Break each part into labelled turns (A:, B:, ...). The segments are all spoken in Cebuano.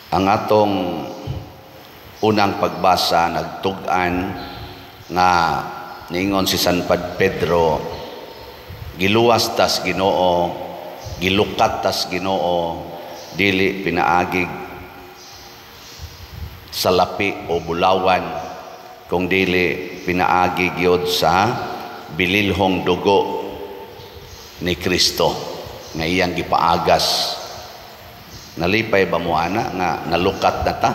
A: Ang atong unang pagbasa nagtug-an nga niingon si San Pedro, giluwas tas Ginoo, gilukat tas Ginoo, dili pinaagig sa lapi o bulawan, kung dili pinaagi gyud sa bililhong dugo ni Kristo nga iyang gipaagas. Nalipay ba mo ana nga nalukat na ta?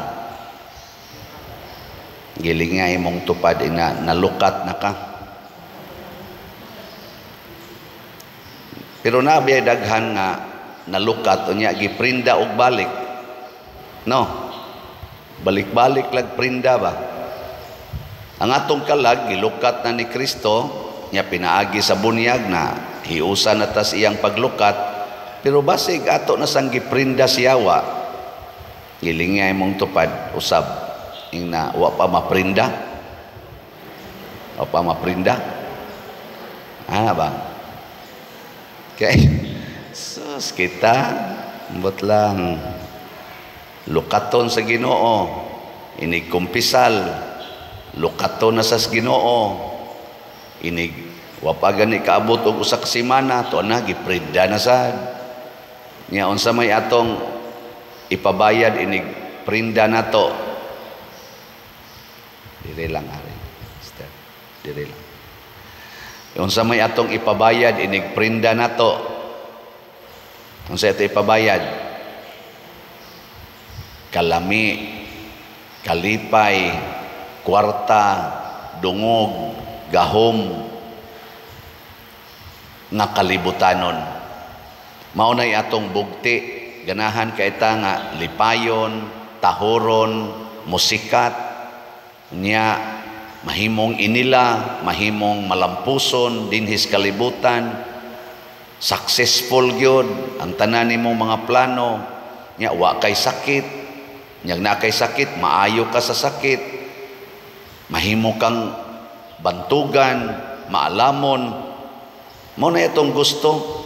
A: Giling nga imong tupad ina, nalukat na ka. Pero nabi daghan nga nalukat unya giprinda og balik. No. Balik-balik lag prinda ba? Ang atong kalag gilukat na ni Kristo, nya pinaagi sa bunyag na hiusa na tas iyang paglukat, pero basig ato na sang giprinda siyawa. Giling nga imong tupad usab ingna wa pa maprinda. Wa pa maprinda. Ana ba? Okay. Sus kita ambot lang lukaton sa Ginoo, inig kumpisal lukaton na sa Ginoo, inig wa pa gani kaabot og usa ka semana to na giprinda na sad. Nya unsa may atong ipabayad inig prinda nato? Dire lang ari. Sister, dire lang. Unsa may atong ipabayad inig prinda nato? Unsa ato ipabayad? Kalami, kalipay, kwarta, dungog, gahom nga kalibutanon. Mao nay atong bugti, ganahan kay ta nga lipayon, tahoron, musikat, nya mahimong inila, mahimong malampuson dinhis kalibutan, successful gyud ang tanan nimong mga plano, nya wa kay sakit, nya na kay sakit, maayo ka sa sakit, mahimo kang bantugan, maalamon. Mao na itong gusto.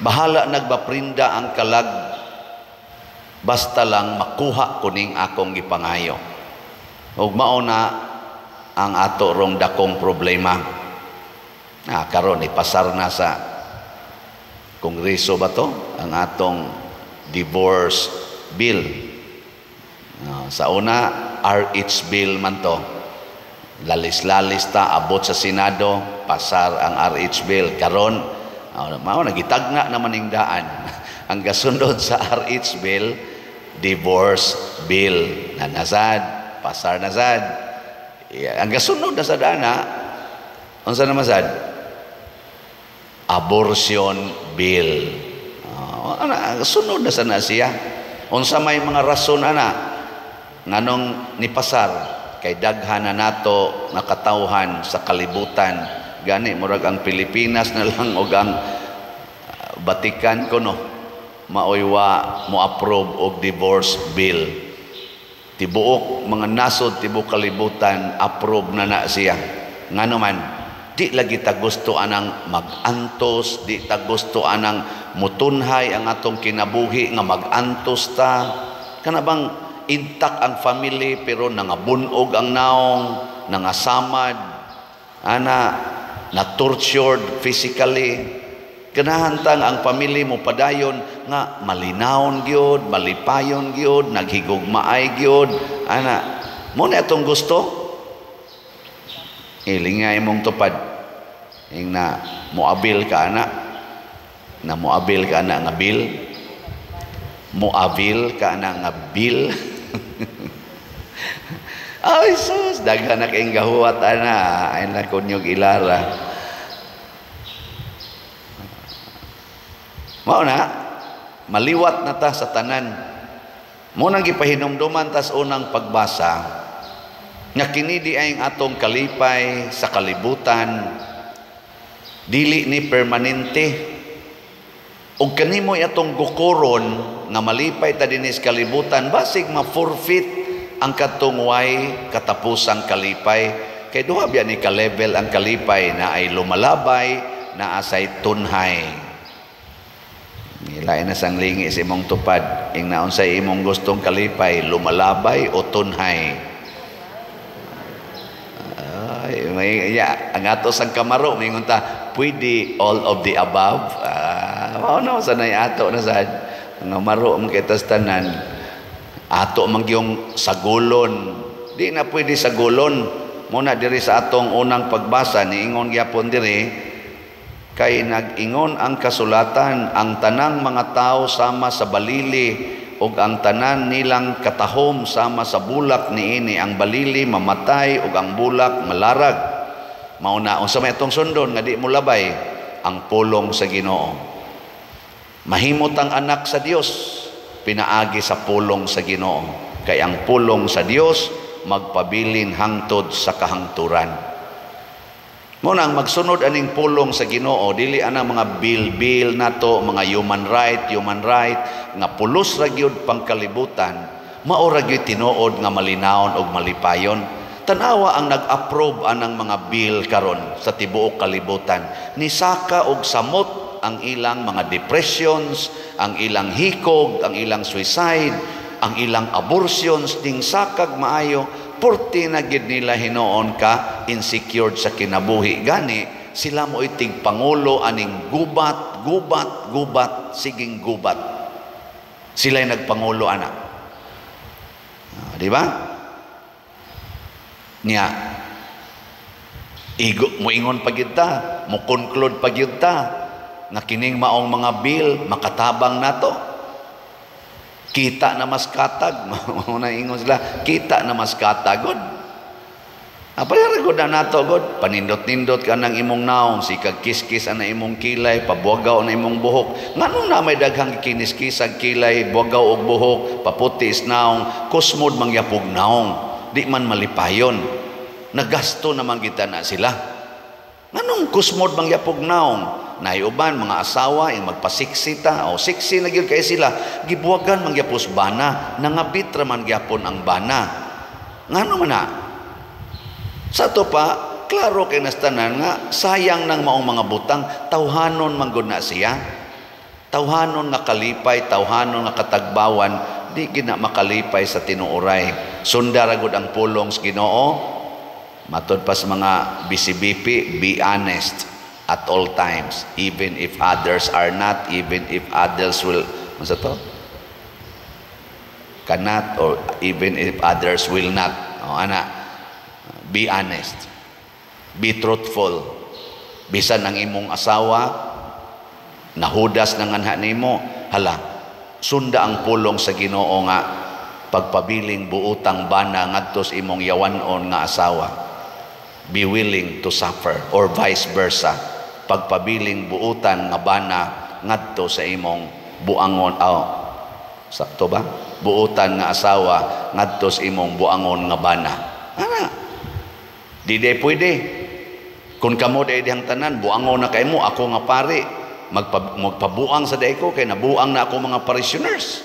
A: Bahala nagbaprinda ang kalag, basta lang makuha kuning akong gipangayo. Ug mao na ang ato rong dakong problema. Ah, karon ipasar na sa Kongreso ba to ang atong divorce bill. Sa una RH bill man to. Lalis-lalis ta abot sa Senado, pasar ang RH bill. Karon mao nagitagna naman ning daan. Ang gasunod sa RH bill, divorce bill. Na nasad, pasar na sad. Ang gasunod na sa dana, unsa naman sad? Abortion bill. Ana, sunod na sa na siya. Unsa may mga rason ana nganong nipasar? Kay daghan na nato nga katawhan sa kalibutan. Gani murag ang Pilipinas na lang og ang Vatican kuno maoy wa mo approve og divorce bill. Tibuok mga nasod tibuok kalibutan approve na na siya. Ngano man di lagi ta gusto anang magantos, di ta gusto anang mutunhay ang atong kinabuhi nga magantos ta. Kana bang intact ang family pero nangabunog ang naong, nangasamad, ana na tortured physically. Ganahan ta nga ang family mo padayon nga malinawon gyud, malipayon gyud, naghigugmaay gyud, ana. Mo na atong gusto. Ilinga imong tupad. Ing na moabil ka ana, na moabil ka ana nga bill, moabil ka ana nga bill. Ay sus, daghan na kayong gahuwat ana, ay na kunyog ilara. Mao na, maliwat na ta sa tanan. Mo nang gipahinumduman tas unang pagbasa nga kini di ay ang atong kalipay sa kalibutan, dili ni permanente. Ug kanimoy atong gukoron nga malipay ta dinhi sa kalibutan, basig ma-forfeit ang katong way katapusang kalipay. Kay duha biya ni ka-level ang kalipay, na ay lumalabay, na asay tunhay. Lain na sang lingi sa imong tupad. Ing naon sa imong gustong kalipay, lumalabay o tunhay. Ay, may, ya, ang ato sang kamaro, may ta, pwede all of the above. Ah, mao na sanay ato na sad. Nga maro man kita sa tanan. Ato man gyung sagulon. Di na pwede sagulon. Muna diri sa atong unang pagbasa, niingon gyapon diri, kay nag-ingon ang kasulatan, ang tanang mga tao sama sa balili ug ang tanan nilang katahom sama sa bulak niini. Ang balili mamatay ug ang bulak malarag. Mao na unsa may atong sundon nga di mo labay ang pulong sa Ginoo. Mahimot ang anak sa Dios pinaagi sa pulong sa Ginoo, kay ang pulong sa Dios magpabilin hangtod sa kahangturan. Mo nang magsunod aning pulong sa Ginoo, dili ana mga bill-bill nato, mga human right nga pulos ra gyud pangkalibutan, mao ra gyud tinuod nga malinawon og malipayon. Tan-awa ang nag-approve anang mga bill karon sa tibuok kalibutan. Nisaka og samot ang ilang mga depressions, ang ilang hikog, ang ilang suicide, ang ilang abortions, ning sakag maayo, purti na gid nila hinoon ka insecure sa kinabuhi. Gani sila mo itig pangulo aning gubat, gubat, gubat, siging gubat. Sila'y nagpangulo ana. Di ba? Niya igo moingon pa gyud ta, mo conclude pa gyud ta nga kining maong mga bill makatabang nato. Kita na mas katag. Mao na ingon sila, kita na mas katag god. Apayara god na nato god, panindot-nindot ka ng imong naong, sikag kiskis ana imong kilay, pabuagaw na imong buhok. Nganong na may daghang kiniskisag kilay, buagaw og buhok, paputi is naong, kusmod mangyapog naong, di man malipayon. Nagasto naman kita na sila. Nganong kusmod mangyapog naong? Naiuban mga asawa ing magpasiksi ta o siksi na gyud kay sila, gibuwagan mangyapos bana, nangabit ra man gyapon ang bana. Ngano man na? Sa to pa, klaro kay nastanan nga sayang nang maong mga butang, tawhanon man gud na siya. Tawhanon nga kalipay, tawhanon nga katagbawan, di gid na makalipay sa tinuoray. Sunda ra gud ang pulong sa Ginoo. Matod pa sa mga BCBP, be honest at all times, even if others are not, even if others will, ano to? Cannot, or even if others will not. O, ana, be honest. Be truthful. Bisan ang imong asawa, nahudas na nganha nimo, hala, sunda ang pulong sa Ginoo nga pagpabiling buutang bana ngadto sa imong yawanon nga asawa. Be willing to suffer, or vice versa. Pagpabiling buutan nga bana ngadto sa imong buangon, oh, sakto ba? Buutan nga asawa ngadto sa imong buangon nga bana. Ana. Di day pwede. Kung kamo day dihang tanan, buangon na kay mo, ako nga pare, magpabuang sa day ko kay nabuang na ako mga parishioners.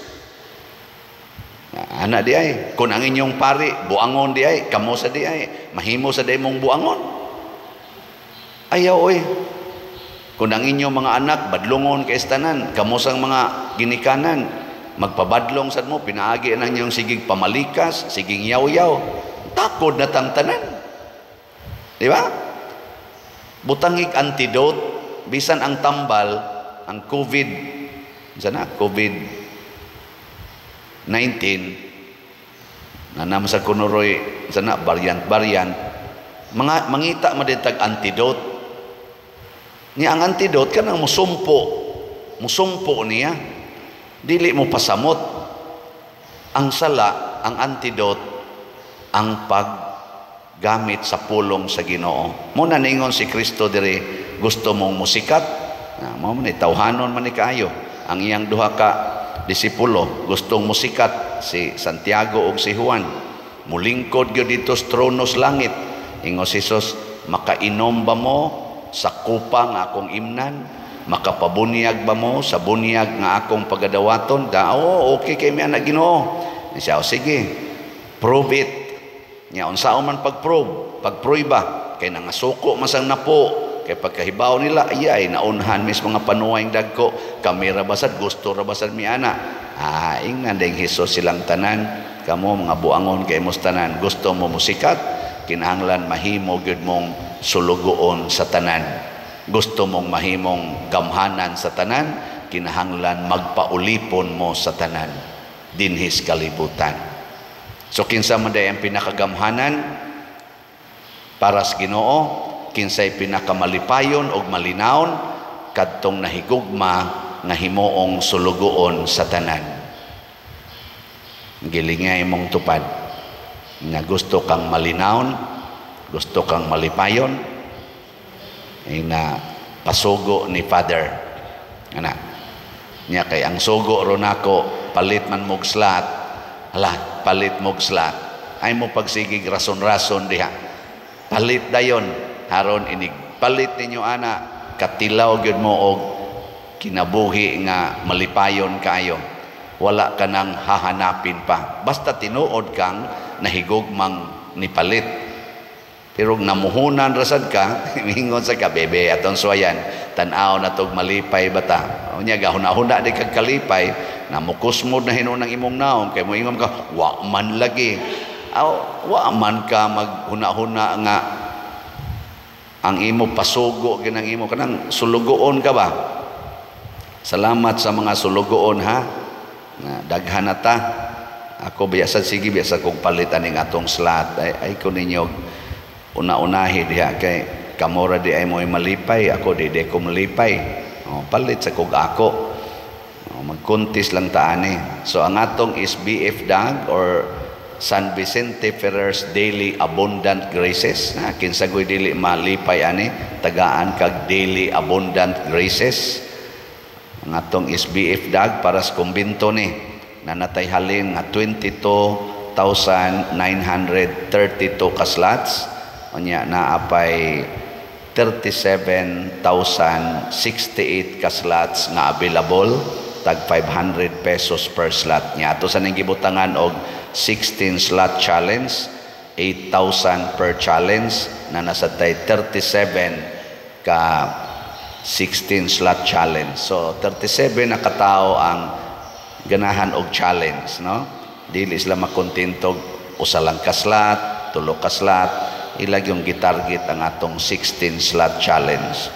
A: Ana di ay, kung ang inyong pare buangon di ay, kamo sa di ay, mahimo sa day mong buangon. Ayaw oy. Kung ang inyong mga anak badlungon kay tanan, kamo sang mga ginikanan, magpabadlong sad mo, pinaagi na inyong sigig pamalikas, siging yaw-yaw, takod na tang tanan. Di ba? Butangig antidote, bisan ang tambal, ang COVID, sana COVID-19, na naman sa kunuroy, sana variant-variant, mga mangita man din tag antidote. Niya ang antidote kanang musumpo, musumpo niya, dili mo pasamot. Ang sala, ang antidote, ang paggamit sa pulong sa Ginoo. Muna ningon si Kristo diri, gusto mong musikat, na mao man ni tawhanon man ni kaayo. Ang iyang duha ka disipulo gustong musikat, si Santiago ug si Juan. Mulingkod gyud dito sa trono sa langit. Ingon si Jesus, makainom ba mo sa kupa nga akong imnan? Makapabunyag ba mo sa bunyag nga akong pagadawaton? Da, oh, okay kay mi anak Ginoo. Siya, oh, sige, prove it. Nya unsa man pag-prove? Pagprueba kay nangasuko man sang napo, Kay pagkahibaw nila, ay naunhan mis mga panuway dagko, kami ra basad gusto ra basad mi ana. Ah, ingnan ding Hesus silang tanan, kamo mga buangon kay mos tanan, gusto mo musikat, kinahanglan mahimo gyud mong sulugoon sa tanan. Gusto mong mahimong gamhanan sa tanan, kinahanglan magpaulipon mo sa tanan dinhis kalibutan. So kinsa man day ang pinakagamhanan para sa Ginoo, kinsay pinakamalipayon og malinawon, kadtong nahigugma nga himuong sulugoon sa tanan. Gilingay mong tupad nga gusto kang malinawon, gusto kang malipayon, ay na pasugo ni Father. Ana. Nya kay ang sugo ro nako, palit man mog slot, hala, palit mog slot. Ay mo pagsigig rason-rason diha. Palit dayon, haron inig palit ninyo ana, katilaw gyud mo og kinabuhi nga malipayon kaayo. Wala ka nang hahanapin pa. Basta tinuod kang nahigugmang nipalit. Pero namuhunan rasad ka, mingon sa ka, bebe, atong suwayan, tan-aw na tog malipay bata. Unya, gahuna-huna di kag kalipay, namukusmod na hinuon ng imong naong, kay moingon ka, wa man lagi. Aw, wa man ka maghuna-huna nga ang imo pasugo ginang imo kanang sulugoon ka ba? Salamat sa mga sulugoon ha. Na daghan na ta. Ako biasa sige biasa kong palit aning atong slot ay ko ninyo una-unahi diha kay kamora di ay mo'y malipay, ako di di ko malipay. Oh, palit sa kog ako. Oh, magkuntis lang taani. So ang atong is BF DAG or San Vicente Ferrer's Daily Abundant Graces. Na kinsa goy dili malipay ani, tagaan kag Daily Abundant Graces. Ang atong SBF DAG para sa kumbinto ni nanatay halin nga 22,932 ka slots. Unya naapay 37,068 ka slots nga available, tag 500 pesos per slot. Nya ato sa ning gibutangan og 16 slot challenge, 8,000 per challenge, na nasa tay 37 ka 16 slot challenge. So 37 na katao ang ganahan og challenge, no? Dili sila makontento usa lang ka slot, tulo ka slot, ilag yung gitarget ang atong 16 slot challenge.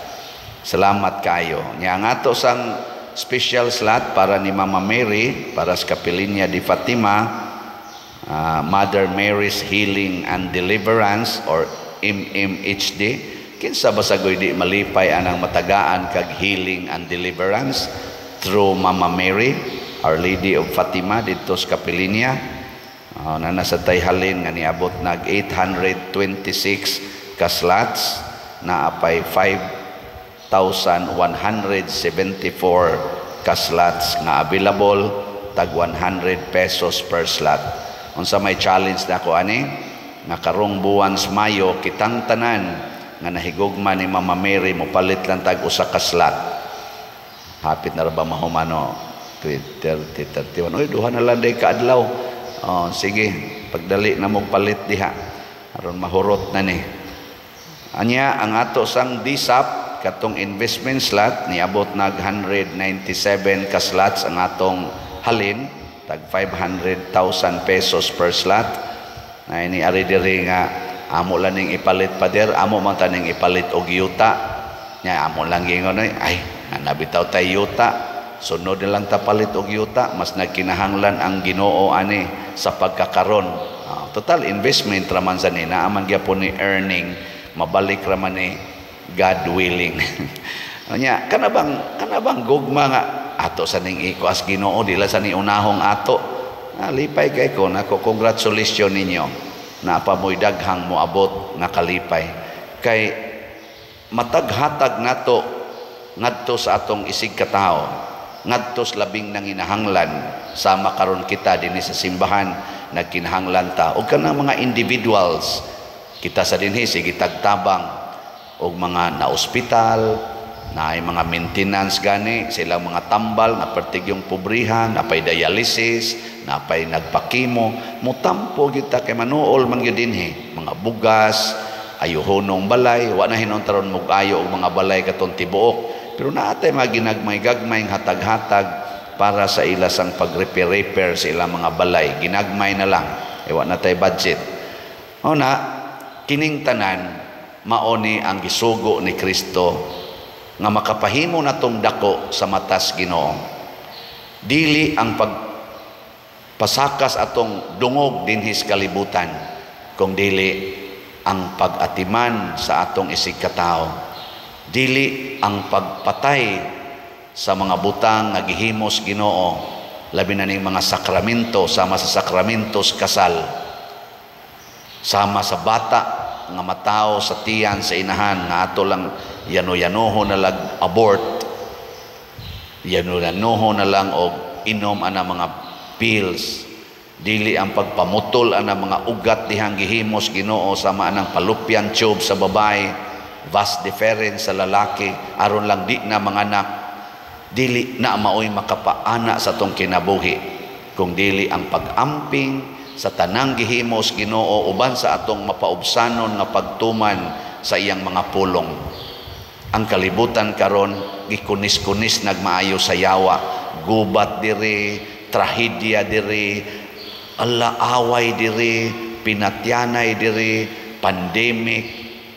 A: Salamat kayo. Nya ang ato sang special slot para ni Mama Mary, para sa Kapilinya di Fatima, Mother Mary's Healing and Deliverance or MMHD. Kinsa ba sagoy di malipay anang matagaan kag healing and deliverance through Mama Mary, Our Lady of Fatima didto sa Kapilinya? Na nasa halin nga niabot nag 826 ka slots, na apay 5,174 ka slots nga available, tag 100 pesos per slot. Unsa may challenge na ko ani nga karong buwan sa Mayo, kitang tanan nga nahigugma ni Mama Mary mo palit lang tag usa ka slot. Hapit na ra ba mahumano? 30, 31. Oy, duha na lang day kaadlaw. Oh, sige, pagdali na mong palit diha aron mahurot na ni. Anya ang ato sang DSAP katong investment slot niabot nag 197 ka slots ang atong halin, tag 500,000 pesos per slot. Na ini ari diri nga amo lang ning ipalit, pader, amo man taning ipalit og yuta. Nya amo lang gingon, ay nabitaw tay yuta, sunod na lang ta palit og yuta, mas nagkinahanglan ang Ginoo ani sa pagkakaron. Total investment raman sa ni, naaman gyapon ni earning, mabalik raman ni God willing. Nya kana bang gugma nga ato sa ning ikuas Ginoo, dila sa ni unahong ato. Lipay kay ko nako, congratulations ninyo na pa mo'y daghang moabot nga kalipay kay mataghatag nato ngadto sa atong isig katawo, ngadto sa labing nanginahanglan. Sama karon kita dinhi sa simbahan, nagkinahanglan ta og kanang mga individuals kita sa dinhi, sige tagtabang og mga na-ospital, naay mga maintenance gani silang mga tambal nga pertig yung pobrihan, napay dialysis, napay nagpakimo, mutampo gyud ta kay manuol man gyud dinhi, mga bugas, ayuhonong balay. Wa na hinuon taron mug-ayo og mga balay katong tibuok, pero naa tay mga ginagmay-gagmay hatag-hatag para sa ila sang pag-repair-repair sa ilang mga balay. Ginagmay na lang, e wa na tay budget. O na kining tanan mao ni ang gisugo ni Kristo nga makapahimo natong dako sa matas Ginoo. Dili ang pagpasakas atong dungog dinhis kalibutan, kung dili ang pag-atiman sa atong isigkatao, dili ang pagpatay sa mga butang nga gihimos Ginoo, labi na ning mga sakramento, sama sa sakramentos kasal, sama sa bata nga matawo sa tiyan sa inahan nga ato lang yano-yanoho na lang abort, yano-yanoho na lang og inom ana mga pills. Dili ang pagpamutol ana mga ugat dihang gihimos Ginoo, sama anang fallopian tube sa babae, vas deferens sa lalaki, aron lang di na manganak. Dili na maoy makapaana sa atong kinabuhi, kung dili ang pag-amping sa tanang gihimos Ginoo uban sa atong mapaubsanon nga pagtuman sa iyang mga pulong. Ang kalibutan karon gikunis-kunis nagmaayo sa yawa, gubat diri, trahedya diri, ala away diri, pinatyanay diri, pandemic.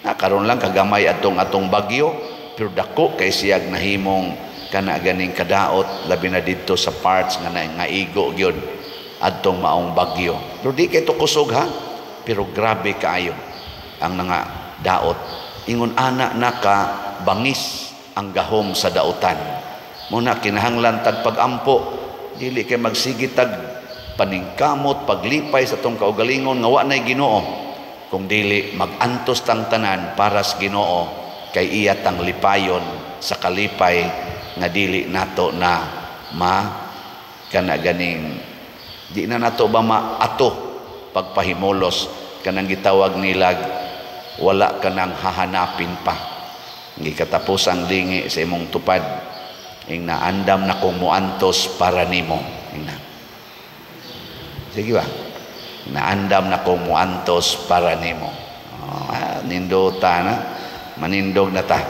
A: Na karon lang kagamay atong atong bagyo, pero dako kay siyag nahimong kana ganing kadaot, labi na didto sa parts nga nga igo gyud adtong maong bagyo. Pero di kay to kusog ha, pero grabe kaayo ang nga daot. Ingon ana naka bangis ang gahom sa dautan. Muna kinahanglan tag pagampo, dili kay magsige tag paningkamot, paglipay sa atong kaugalingon nga wa nay Ginoo, kung dili magantos tang tanan para sa Ginoo, kay iya tang lipayon sa kalipay nga dili nato na ma kana ganing di na nato ba maato pagpahimulos kanang gitawag nilag wala ka nang hahanapin pa. Gikatapos ang dingi sa imong tupad, ing naandam na kong muantos para nimo. Ingna, sige ba, naandam na kong muantos para nimo. Oh, nindota na, manindog na ta.